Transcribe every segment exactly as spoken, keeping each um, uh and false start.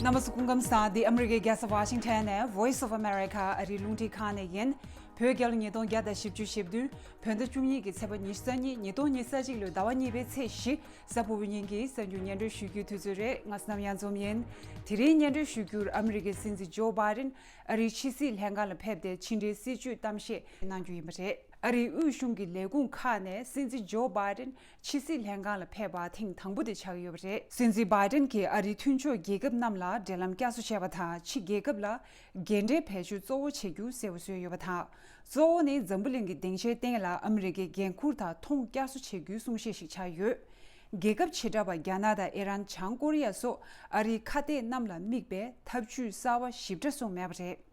རྣམ་པ་ཚོ་སྐུ་ཁམས་བཟང་། འདི་ཨ་མི་རི་ཀའི་རྒྱལ་ས་ཝ་ཤིང་ཊོན་ནས་Voice of America ཨ་རིའི་རླུང་འཕྲིན་ཁང་ནས་ཡིན། བོད་རྒྱལ་ལོ་ཉིས་སྟོང་བརྒྱ་དང་བཞི་བཅུ་ཞེ་བདུན། བོད་ཟླ་བཅུ་གཉིས་ཀྱི་ཚེས་པ་ཉི་ཤུ་རྩ་གཉིས། ཉིས་སྟོང་ཉི་ཤུ་རྩ་གཅིག་ལོའི་ཟླ་བ་གཉིས་པའི་ཚེས་བཞི། གཟའ་ཕུར་བུའི་ཉིན་གྱི་གསར་འགྱུར་སྙན་སྒྲོན་ཞུ་རྒྱུའི་དུས་ཚོད་རེད། ང་བསོད་ནམས་གཡང་འཛོམས་ཡིན། དེ་རིང་སྙན་སྒྲོན་ཞུ་རྒྱུར་ཨ་མི་རི་ཀའི་སྲིད་འཛིན་ཇོ་བྷའི་ཌེན་ཨ་རིའི་ཕྱི་སྲིད་ལྷན་ཁང་ལ་ཕེབས་ཏེ་ཕྱི་འབྲེལ་སྲིད་ཇུས་གཏམ་བཤད་གནང་རྒྱུ་ཡིན་པ་རེད། ཨ་རིའི་དབུས་གཞུང་གི་ལས་ཁུངས་ཁག་ནས་སྲིད་འཛིན་ཇོ་བྷའི་ཌེན་ཕྱི་སྲིད་ལྷན་ཁང་ལ་ཕེབས་པ་ཐེངས་དང་པོ་དེ་ཆགས་ཀྱི་ཡོད་པ་རེད། སྲིད་འཛིན་བྷའི་ཌེན་གྱིས་ཨ་རིའི་མཐུན་ཕྱོགས་རྒྱལ་ཁབ་རྣམས་ལ་འབྲེལ་ལམ་བསྐྱར་གསོ་བྱས་པ་དང་། ཕྱི་རྒྱལ་ཁབ་ལ་རྒན་གྲས་བེད་སྤྱོད་གཙོ་བོ་བྱེད་རྒྱུ་གསལ་པོ་བཟོས་ཡོད་པ་དང་། གཙོ་བོ་ནི་འཛམ་བུ་གླིང་གི་སྡིངས་ཆའི་སྟེང་ལ་ཨ་མི་རི་ཀའི་འགན་འཁུར་དང་མཐོང་བསྐྱར་གསོ་བྱེད་རྒྱུའི་གསུང་བཤད་ཞིག་ཆགས་ཡོད། རྒྱལ་ཁབ་བྱེ་བྲག་པ་རྒྱ་ནག་དང་ཨི་རན། བྱང་ཀོ་རི་ཡ་སོགས་ཨ་རིའི་ཁ་གཏད་རྣམས་ལ་དམིགས་པའི་ཐབས་ཇུས་གསར་བ་ཞིབ་ཕྲ་གསུངས་མེད་པ་རེད།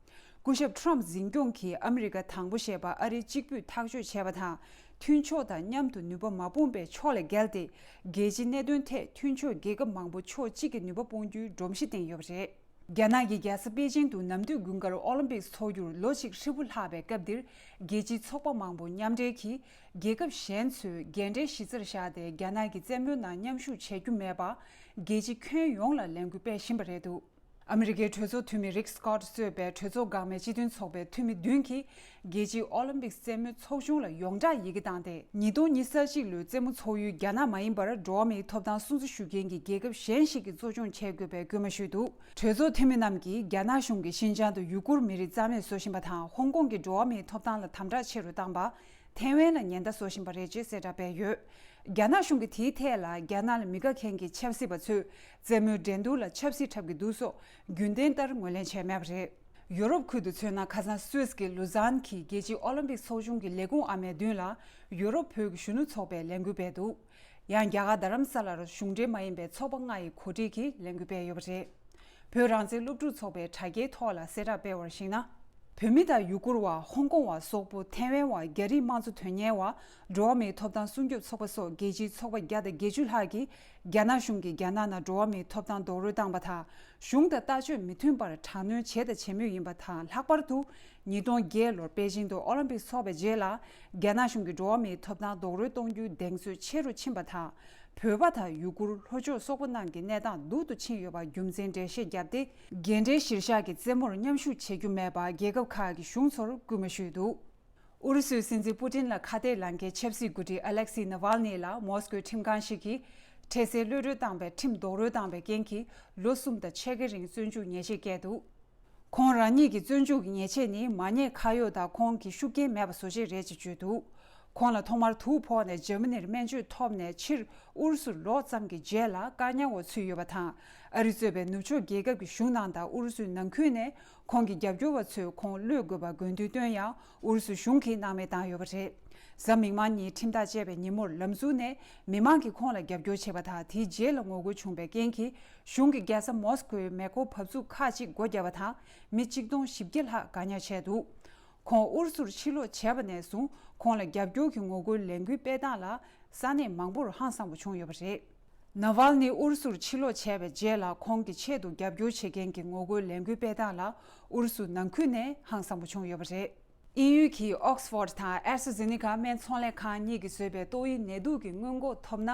སྐུ་ཞབས་ཊམ་འཛིན་སྐྱོང་གིས་ཨ་མི་རི་ཀ་དང་པོ་ཞེས་པ་ཨ་རི་གཅིག་པུས་ཐག་གཅོད་བྱས་པ་དང་། མཐུན་ཕྱོགས་དང་མཉམ་དུ་ནུས་པ་མ་སྤུངས་པའི་ཕྱོགས་ལས་བརྒལ་ཏེ། རྒྱལ་སྤྱིའི་གནད་དོན་ཐད་མཐུན་ཕྱོགས་རྒྱལ་ཁབ་མང་པོ་ཕྱོགས་གཅིག་གི་ནུས་པ་སྤུངས་རྒྱུའི་སྒྲོམ་གཞི་བཏིང་ཡོད་པ་རེད། རྒྱ་ནག་གི་རྒྱལ་ས་པེ་ཅིང་དུ་ནམ་དུས་དགུན་ཁར་ཨོ་ལིམ་པིག་འཚོགས་རྒྱུར་ལོ་གཅིག་ཧྲིལ་པོ་ལྷག་པའི་སྐབས་འདིར། རྒྱལ་སྤྱིའི་ཚོགས་པ་མང་པོ་མཉམ་འབྲེལ་གྱིས། རྒྱལ་ཁབ་གཞན་ཚོས་རྒན་གྲས་གཞི་རྩར་བཞག་སྟེ། རྒྱ་ནག་གི་རྩེད་མོའི་ནང་མཉམ་ཞུགས་བྱེད་རྒྱུ་མེད་པ། རྒྱལ་སྤྱི་ཁྱོན་ཡོངས་ལ་ལས་འགུལ་སྤེལ་བཞིན་པ་རེད་འདུག་ཨ་མི་རི་ཀའི་གྲོས་ཚོགས་འཐུས་མི་རིག་སི་ཀོ་ཊ་གཙོས་པའི་གྲོས་ཚོགས་འགག་མེད་སྤྱི་མཐུན་ཚོགས་པའི་འཐུས་མི་བདུན་གྱིས་རྒྱལ་སྤྱིའི་ཨོ་ལིམ་པིག་རྩེད་མོའི་ཚོགས་ཆུང་ལ་ཡོངས་གྲགས་ཡི་གེ་བཏང་སྟེ། ཉིས་སྟོང་ཉི་ཤུ་རྩ་གཅིག་ལོའི་རྩེད་མོ་འཚོགས་ཡུལ་རྒྱ་ནག་མ་ཡིན་པར། འགྲོ་བ་མིའི་ཐོབ་ཐང་སྲུང་བརྩི་ཞུ་མཁན་གྱི་རྒྱལ་ཁབ་གཞན་ཞིག་གིས་གཙོ་སྐྱོང་བྱེད་དགོས་པའི་སྐུལ་མ་ཞུས་འདུག་གྲོས་ཚོགས་འཐུས་མི་རྣམས་ཀྱིས་རྒྱ་ནག་གཞུང་གིས་ཤིན་ཅང་དུ་ཡུ་གུར་མི་རིགས་རྩ་མེད་བཟོ་བཞིན་པ་དང་། ཧོང་ཀོང་གི་འགྲོ་བ་མིའི་ཐོབ་ཐང་ལ་དམ་དྲག་ཆེ་རུ་བཏང་པ། ཐའེ་ཝན་ལ་ཉེན་བརྡ་བཟོ་བཞིན་པ་རེད་ཅེས་གསལ་བསྒྲགས་སྤེལ་ཡོད། རྒྱ་ནག་གཞུང་གིས་དེའི་ཐད་ལ། རྒྱ་ནག་ལ་མི་དགའ་མཁན་གྱི་ཆབ་སྲིད་པ་ཚོས་རྩེད་མོའི་འགྲན་བསྡུར་ལ་ཆབ་སྲིད་འཁྲབ་ཀྱི་འདུག་སོགས་རྒྱུན་ལྡན་ལྟར་ངོས་ལེན་བྱས་མེད་པ་རེད། ཡོ་རོབ་ཁུལ་དུ་མཚོན་ན། ཁ་སང་སུད་སི་གི་ལུ་ཛན་གྱི་རྒྱལ་སྤྱིའི་ཨོ་ལིམ་པིག་ཚོགས་ཆུང་གི་ལས་ཁུངས་ཨ་མའི་མདུན་ལ། ཡོ་རོབ་བོད་ཀྱི་གཞོན་ནུ་ཚོགས་པས་ལས་འགུལ་སྤེལ་འདུག་ཡང་རྒྱ་གར་རྡ་རམ་ས་ལར་གཞུང་འབྲེལ་མ་ཡིན་པའི་ཚོགས་པ་ལྔ་ཡི་གོ་སྒྲིག་གིས་ལས་འགུལ་སྤེལ་ཡོད་པ་རེད། བོད་རང་བཙན་སློབ་ཕྲུག་ཚོགས་པས་དྲ་རྒྱའི་ཐོག་ལ་གསལ་བསྒྲགས་སྤེལ་བར་གཞིགས་ན། བོད་མི་དང་ཡུ་གུར་བ། ཧོང་ཀོང་བ་སོག་པོ། ཐའེ་ཝན་བ། རྒྱ་རིགས་དམངས་གཙོ་དོན་གཉེར་བ། འགྲོ་བ་མིའི་ཐོབ་ཐང་སྲུང་སྐྱོབ་ཚོགས་པ་སོགས་རྒྱལ་སྤྱིའི་ཚོགས་པ་བརྒྱ་དང་བརྒྱད་ཅུ་ལྷག་གིས། རྒྱ་ནག་གཞུང་གིས་རྒྱ་ནག་ནང་འགྲོ་བ་མིའི་ཐོབ་ཐང་རྡོག་རོལ་བཏང་པ་དང་། གཞུང་དང་ལྟ་སྤྱོད་མི་མཐུན་པར་དྲག་གནོན་བྱས་དང་བྱེད་མུས་ཡིན་པ་དང་། ལྷག་པར་དུ། ཉིས་སྟོང་བརྒྱད་ལོར་པེ་ཅིང་དུ་ཨོ་ལིམ་པིག་འཚོགས་པའི་རྗེས་ལ། རྒྱ་ནག་གཞུང་གིས་འགྲོ་བ་མིའི་ཐོབ་ཐང་རྡོག་རོལ་གཏོང་རྒྱུའི་གདེང་ཚོད་ཆེ་རུ་ཕྱིན་པ་དང་། བོད་པ་དང་ཡུ་གུར། ལྷོ་ཕྱོགས་སོག་པོ་རྣམས་ཀྱི་གནས་སྟངས་སྡུག་ཏུ་ཕྱིན་ཡོད་པར་རྒྱུ་མཚན་འགྲེལ་བཤད་བརྒྱབ་སྟེ། རྒན་གྲས་གཞིར་བཞག་གི་རྩེད་མོར་མཉམ་ཞུགས་བྱེད་རྒྱུ་མེད་པར་རྒྱལ་ཁབ་ཁག་གི་གཞུང་ཚོར་སྐུལ་མ་ཞུས་འདུག་ཨུ་རུ་སུའི་སྲིད་འཛིན་པུ་ཏིན་ལ་ཁ་གཏད་ལངས་མཁན་ཆབ་སྲིད་འགོ་ཁྲིད་ཨ་ལེག་སི་ནཱ་ཝལ་ནི་ལ་མོ་སི་ཀོའི་ཁྲིམས་ཁང་ཞིག་གིས། འཕྲལ་སེལ་གློད་གྲོལ་བཏང་བའི་ཁྲིམས་རྡོག་རོལ་བཏང་བའི་རྐྱེན་གྱིས། ལོ་གསུམ་དང་ཕྱེད་ཀའི་རིང་བཙོན་འཇུག་ཉེས་ཆད་བཀལ་འདུག་ཁོང་རང་ཉིད་ཀྱི་བཙོན་འཇུག་གི་ཉེས་ཆད་ནི། མ་ཉེས་ཁ་གཡོག་དང་ཁོང་གི་ཤུགས་རྐྱེན་མེད་པ་བཟོ་ཆེད་རེད་ཅེས་བརྗོད་འདུག་ཁོང་ལ་ཐོག་མར་དུག་ཕོག་ནས་འཇར་མ་ནིར་སྨན་བཅོས་ཐོབ་ནས། ཕྱིར་ཨུ་རུ་སུར་ལོག་ཙམ་གྱི་རྗེས་ལ་བཀག་ཉར་འོག་ཚུད་ཡོད་པ་དང་། ཨ་རི་གཙོས་པའི་ནུབ་ཕྱོགས་རྒྱལ་ཁབ་ཀྱི་གཞུང་ནང་དང་ཨུ་རུ་སུའི་ནང་ཁུལ་ནས། ཁོང་གི་རྒྱབ་སྐྱོར་བ་ཚོས་ཁོང་གློད་དགོས་པར་དགོས་འདུན་བཏོན་ཡང་། ཨུ་རུ་སུ་གཞུང་གིས་སྣང་མེད་བཏང་ཡོད་པ་རེད། གཟའ་མིག་དམར་ཉིན་ཁྲིམས་ཐག་བཅད་པའི་ཉིན་མོར་ལམ་ཟུར་ནས་མི་མང་གིས་ཁོང་ལ་རྒྱབ་སྐྱོར་བྱས་པ་དང་། དེའི་རྗེས་ལ་ངོ་རྒོལ་བྱུང་བའི་རྐྱེན་གྱིས། གཞུང་གིས་རྒྱལ་ས་མོ་སི་ཀོའི་མེ་འཁོར་བབས་ཚུགས་ཁག་ཅིག་སྒོ་བརྒྱབ་པ་དང་། མི་གཅིག་སྟོང་བཞི་བརྒྱ་ལྷག་བཀག་ཉར་བྱས་འདུག་ཁོང་ཨུ་རུ་སུར་ཕྱིར་ལོག་བྱས་པ་ནས་བཟུང་། ཁོང་ལ་རྒྱབ་སྐྱོར་གྱི་ངོ་རྒོལ་ལས་འགུལ་སྤེལ་སྟངས་ལ། ས་གནས་མང་པོར་ཧང་སངས་པོ་བྱུང་ཡོད་པ་རེད། ནཱ་ཝལ་ནི་ཨུ་རུ་སུར་ཕྱིར་ལོག་བྱས་པའི་རྗེས་ལ། ཁོང་གི་ཆེད་དུ་རྒྱབ་སྐྱོར་བྱེད་མཁན་གྱི་ངོ་རྒོལ་ལས་འགུལ་སྤེལ་སྟངས་ལ། ཨུ་རུ་སུ་ནང་ཁུལ་ནས་ཧང་སངས་པོ་བྱུང་ཡོད་པ་རེད། དབྱིན་ཡུལ་གྱི་ཨོག་སི་ཕོར་ཌི་དང་ཨེ་སི་ཊ་ཛེ་ནི་ཀ་སྨན་ཚོང་ལས་ཁང་གཉིས་ཀྱིས་བཟོས་པའི་ཏོག་དབྱིབས་ནད་དུག་གི་སྔོན་འགོག་ཐོབ་ན།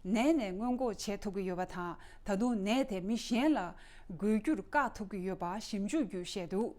ནད་ནས་སྔོན་འགོག་བྱེད་ཐུབ་ཀྱི་ཡོད་པ་དང་། ད་དུང་ནད་དེ་མི་གཞན་ལ་འགོས་རྒྱུར་བཀག་ཐུབ་ཀྱི་ཡོད་པ་ཞིབ་འཇུག་བརྒྱུད་བཤད་འདུག་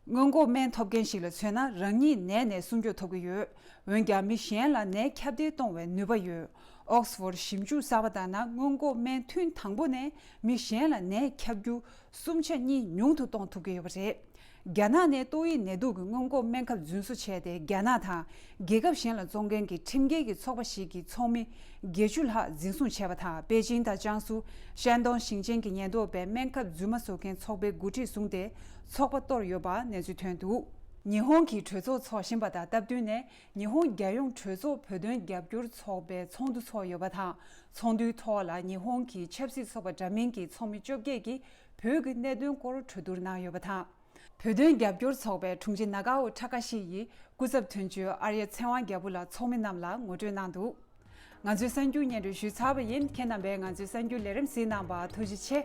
སྔོན་འགོག་སྨན་ཐོབ་མཁན་ཞིག་ལ་མཚོན་ན། རང་ཉིད་ནད་ནས་སྲུང་སྐྱོབ་ཐུབ་ཀྱི་ཡོད། འོན་ཀྱང་མི་གཞན་ལ་ནད་ཁྱབ་གདལ་གཏོང་བའི་ནུས་པ་ཡོད། ཨོག་སི་ཕོར་ཌི་ཞིབ་འཇུག་གསར་པ་ལྟར་ན། སྔོན་འགོག་སྨན་ཐུན་དང་པོ་ནས་མི་གཞན་ལ་ནད་ཁྱབ་རྒྱུ་སུམ་ཆ་གཉིས་ཉུང་དུ་གཏོང་ཐུབ་ཀྱི་ཡོད་པ་རེད། རྒྱ་ནག་ནས་ཏོག་དབྱིབས་ནད་དུག་གི་སྔོན་འགོག་སྨན་ཁབ་རྫུན་བཟོ་བྱས་ཏེ། རྒྱ་ནག་དང་རྒྱལ་ཁབ་གཞན་ལ་བཙོང་མཁན་གྱི་ཁྲིམས་འགལ་གྱི་ཚོགས་པ་ཞིག་གི་ཚོགས་མི་བརྒྱད་ཅུ་ལྷག་འཛིན་བཟུང་བྱས་པ་དང་། པེ་ཅིང་དང་ཅང་སུ། ཤན་ཏོང་ཞིང་ཆེན་གྱི་ཉེན་རྟོག་པས་སྨན་ཁབ་རྫུན་མ་བཟོ་མཁན་ཚོགས་པའི་འགོ་ཁྲིད་བཟུང་སྟེ། ཚོགས་པ་གཏོར་ཡོད་པ་གནས་ཚུལ་ཐོན་འདུག་ཉི་ཧོང་གིས་གྲོས་ཚོགས་འཚོགས་བཞིན་པ་དང་སྟབས་བསྟུན་ནས། ཉི་ཧོང་རྒྱལ་ཡོངས་གྲོས་ཚོགས་བོད་དོན་རྒྱབ་སྐྱོར་ཚོགས་པའི་ཚོགས་འདུ་འཚོགས་ཡོད་པ་དང་། ཚོགས་འདུའི་ཐོག་ལ་ཉི་ཧོང་གི་ཆབ་སྲིད་ཚོགས་པ་འདྲ་མིན་གྱི་ཚོགས་མི་བཅོ་བརྒྱད་ཀྱིས་བོད་ཀྱི་གནད་དོན་སྐོར་གྲོས་བསྡུར་གནང་ཡོད་པ་དང་། བོད་དོན་རྒྱབ་སྐྱོར་ཚོགས་པའི་དྲུང་ཆེ་ནཱ་གའོ་ཁྲ་ཀ་ཤི་ཡིས་སྐུ་ཚབ་དོན་གཅོད་ཨརྱ་ཚེ་དབང་རྒྱལ་པོ་ལ་ཚོགས་མི་རྣམས་ལ་ངོ་སྤྲོད་གནང་འདུག་ང་ཚོའི་གསར་འགྱུར་སྙན་སྒྲོན་ཞུས་ཚར་བ་ཡིན། ཁྱེད་རྣམ་པས་ང་ཚོའི་གསར་འགྱུར་ལས་རིམ་གཟིགས་གནང་བར་ཐུགས་རྗེ་ཆེ།